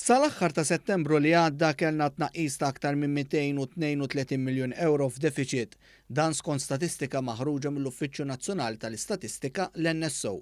Sal-aħħar ta' Settembru li għadda kellna tnaqqis ta' aktar minn 232 miljun ewro f'defiċit. Dan skont statistika maħruġa mill-Uffiċċju Nazzjonali tal-Istatistika, l-NSO.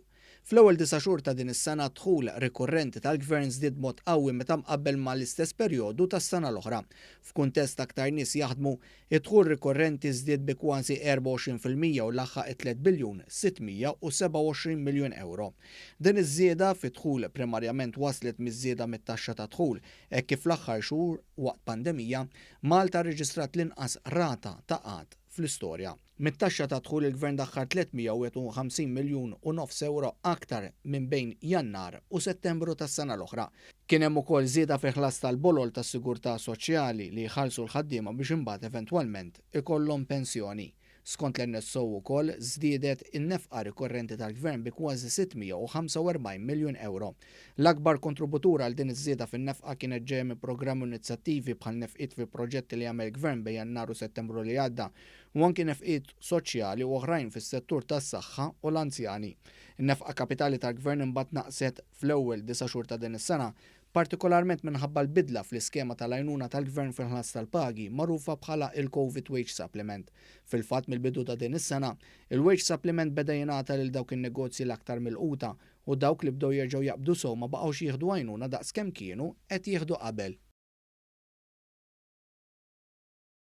Fl-ewwel disa' xhur ta' din is-sena dħul rikurrenti tal-Gvern żdied b'mod qawwi meta mqabbel mal-istess perjodu tas-sena l-oħra. F'kuntest aktar nies jaħdmu, id-dħul rikurrenti żdied bi kważi 24% u laħaq 3 biljun 627 miljun euro. Din iż-żieda fi dħul primarjament waslet miż-żieda mit-taxxa ta' dħul hekk kif fl-aħħar xhur waqt pandemija Malta rreġistrat l-inqas rata ta' qgħad fl-istorja. Mit-taxxa ta' dħul il-Gvern daħħal 351 miljun u nofs euro aktar minn bejn Jannar u Settembru tas-sena l-oħra. Kien hemm ukoll żieda fi ħlas tal-bolol tas-sigurtà soċjali li jħallsu l-ħaddiema biex imbagħad eventwalment ikollhom pensjoni. Skont l-NSO ukoll żdiedet in-nefqa rikorrenti tal-Gvern bi kważi 645 miljun euro. L-akbar kontributur għal din iż-żieda fin-nefqa kienet ġejja minn programmi u inizjattivi bħal nefqiet fi proġetti li għamel Gvern bejn Jannar u Settembru li għadda u anki nefqiet soċjali u oħrajn fis-settur tas-saħħa u l-anzjani. In-nefqa kapitali tal-Gvern imbagħad naqset fl-ewwel 9 xhur ta' din is-sena, partikolarment minħabba l-bidla fl-iskema tal-għajnuna tal-Gvern fil-ħlas tal-pagi magħrufa bħala il-Covid Wage Supplement. Fil-fatt, mill-bidu ta' din is-sena, il-Wage Supplement beda jingħata lil dawk in-negozji l-aktar milquta u dawk li bdew jerġgħu jaqbdu sew ma baqgħux jieħdu għajnuna daqs kemm kienu qed jieħdu qabel.